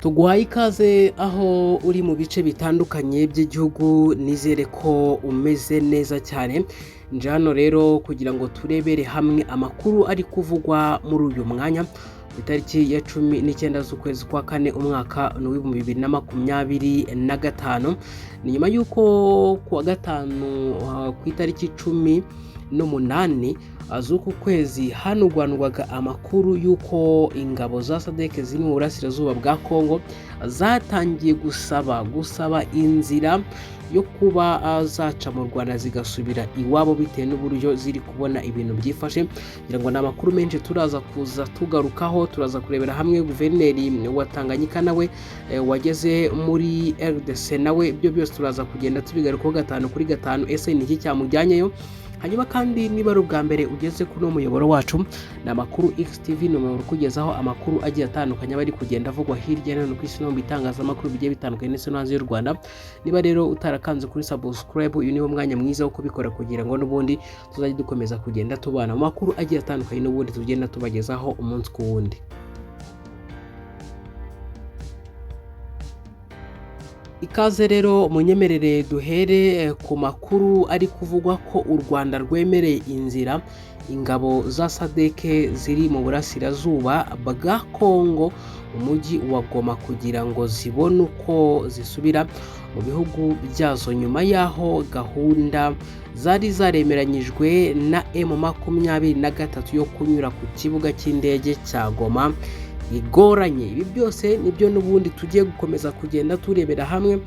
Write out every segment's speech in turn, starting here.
Tuguhaye ikaze aho uri mu bice bitandukanye by'igihugu, nizere ko umeze neza cyane. Nje hano rero kugira ngo turebere hamwe amakuru ari kuvugwa muri uyu mwanya ku itariki ya 19 z'ukwezi kwa kane, umwaka ni uw'2025. Ni nyuma y'uko ku wa gatanu, ku itariki 18 z'uku kwezi, hanurwanurwaga amakuru y'uko ingabo za SADC ziri mu burasirazuba bwa Kongo zatangiye gusaba inzira yo kuba zaca mu Rwanda zigasubira iwabo, bitewe n'uburyo ziri kubona ibintu byifashe. Kugira ngo ni amakuru menshi turaza kuza tugarukaho, turaza kurebera hamwe guverineri wa Tanganyika nawe wageze muri RDC nawe, ibyo byose turaza kugenda tubigarukaho gatanu kuri gatanu. Ese ni iki cyamujyanyeyo? Hanyuma kandi niba ari ubwa mbere ugeze kuri uno muyoboro wacu, ni Amakuru XTV, ni umuyoboro ukugezaho amakuru agiye atandukanye aba ari kugenda avugwa hirya no hino ku isi no mu bitangazamakuru bigiye bitandukanye ndetse no hanze y'u Rwanda. Niba rero utarakanze kuri subscribe, uyu niwo mwanya mwiza wo kubikora kugira ngo n'ubundi tuzajye dukomeza kugenda tubana mu makuru agiye atandukanye n'ubundi tugenda tubagezaho umunsi ku wundi. Ikaze rero, munyemerere duhere ku makuru ari kuvugwa ko u Rwanda rwemereye inzira ingabo za SADC ziri mu burasirazuba bwa Kongo, mu mujyi wa Goma, kugira ngo zibone uko zisubira mu bihugu byazo, nyuma y'aho gahunda zari zaremeranyijwe na M23 yo kunyura ku kibuga cy'indege cya Goma igoranye. Ibi byose nibyo n'ubundi tugiye gukomeza kugenda turebera hamwe.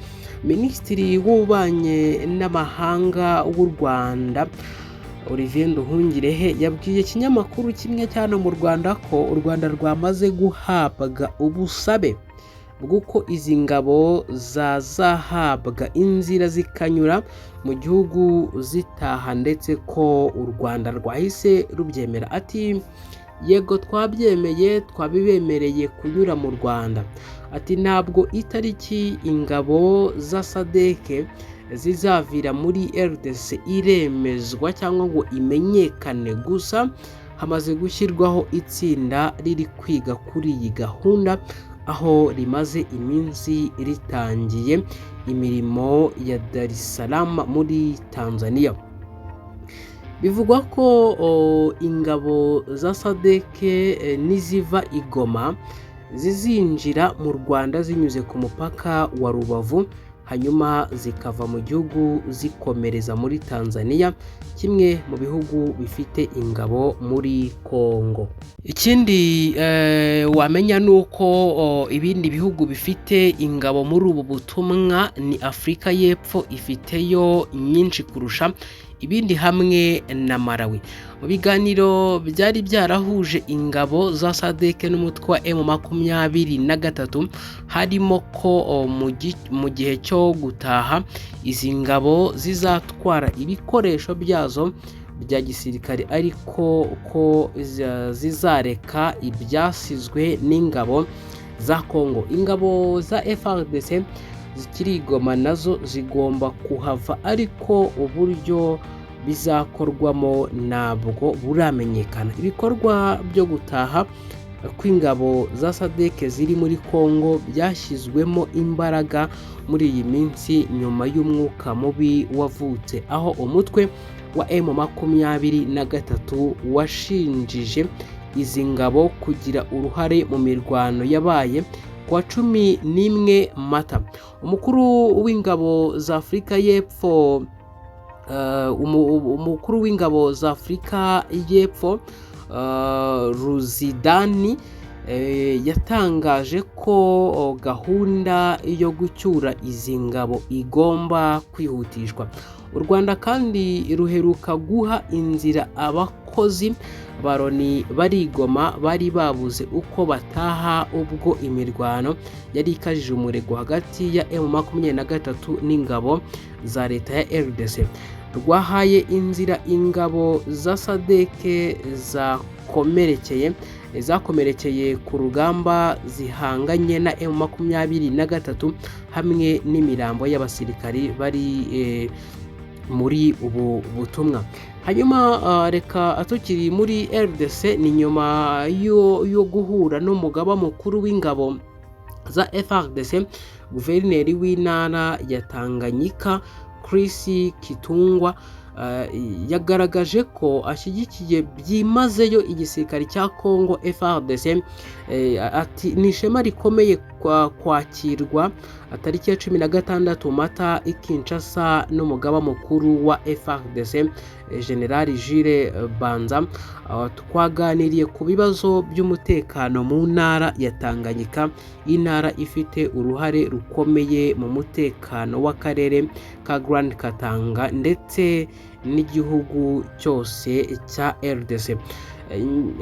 Minisitiri w'ububanyi n'amahanga w'u Rwanda, Olivier Nduhungirehe, yabwiye ikinyamakuru kimwe cyane mu Rwanda ko u Rwanda rwamaze guhabwa ubusabe bw'uko izi ngabo zazahabwa inzira zikanyura mu gihugu zitaha, ndetse ko u Rwanda rwahise rubyemera. Ati: "Yego, twabyemeye, twabibemereye kunyura mu Rwanda." Ati: "Ntabwo itariki ingabo za SADC zizavira muri RDC iremezwa cyangwa ngo imenyekane, gusa hamaze gushyirwaho itsinda riri kwiga kuri iyi gahunda, aho rimaze iminsi ritangiye imirimo ya Dar es Salaam muri Tanzania." Bivugwa ko ingabo za SADC niziva i Goma zizinjira mu Rwanda zinyuze ku mupaka wa Rubavu, hanyuma zikava mu gihugu zikomereza muri Tanzania, kimwe mu bihugu bifite ingabo muri Kongo. Ikindi wamenya ni uko ibindi bihugu bifite ingabo muri ubu butumwa ni Afurika y'Epfo, ifiteyo nyinshi kurusha ibindi, hamwe na Malawi. Mu biganiro byari byarahuje ingabo za SADC n'umutwe wa M23 harimo ko mu gihe cyo gutaha izi ngabo zizatwara ibikoresho byazo bya gisirikare, ariko ko zizareka ibyasizwe n'ingabo za Kongo. Ingabo za FARDC zikiri i Goma nazo zigomba kuhava, ariko uburyo bizakorwamo ntabwo buramenyekana. Ibikorwa byo gutaha kw'ingabo za SADC ziri muri Kongo byashyizwemo imbaraga muri iyi minsi nyuma y'umwuka mubi wavutse aho umutwe wa M23 washinjije izi ngabo kugira uruhare mu mirwano yabaye kuwa 11 Mata. Umukuru w'ingabo za Afurika y'Epfo, umukuru w'ingabo za Afurika y'Epfo, Ruzidani, yatangaje ko gahunda yo gucyura izi ngabo igomba kwihutishwa. U Rwanda kandi ruheruka guha inzira abakozi ba Loni bari i Goma bari babuze uko bataha ubwo imirwano yari ikajije umurego hagati ya M23 n'ingabo za leta ya RDC. Rwahaye inzira ingabo za SADC zakomerekeye ku rugamba zihanganye na M23, hamwe n'imirambo y'abasirikari bari muri ubu butumwa. Hanyuma reka tukiri muri RDC, ni nyuma yo guhura n'umugaba mukuru w'ingabo za FARDC. Guverineri w'intara ya Tanganyika, Chris Kitungwa, yagaragaje ko ashyigikiye byimazeyo igisirikare cya Congo FARDC. Ati: "Ni ishema rikomeye kwakirwa tariki ya 16 Mata i Kinshasa n'umugaba mukuru wa FARDC, General Jules Banza. Twaganiriye ku bibazo by'umutekano mu ntara ya Tanganyika, intara ifite uruhare rukomeye mu mutekano w'akarere ka Grand Katanga ndetse n'igihugu cyose cya RDC."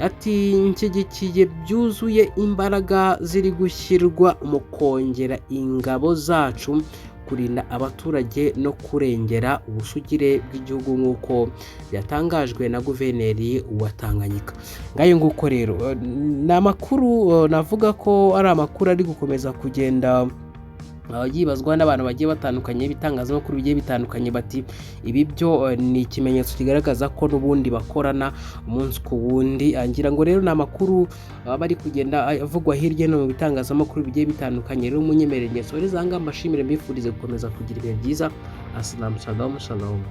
Ati: "Nshyigikiye byuzuye imbaraga ziri gushyirwa mu kongera ingabo zacu, kurinda abaturage no kurengera ubusugire bw'igihugu," nk'uko byatangajwe na guverineri wa Tanganyika. Ngayo nguko rero, ni amakuru navuga ko ari amakuru ari gukomeza kugenda yibazwa n'abantu bagiye batandukanye, ibitangazamakuru bigiye bitandukanye, bati ibi byo ni ikimenyetso kigaragaza ko n'ubundi bakorana umunsi ku wundi. Ngira ngo rero ni amakuru aba ari kugenda avugwa hirya no mu bitangazamakuru bigiye bitandukanye. Rero munyemerere nsoreze aha ngaha, mbashimire, mbifurize gukomeza kugira ibihe byiza. Asalamu, shalom shalom.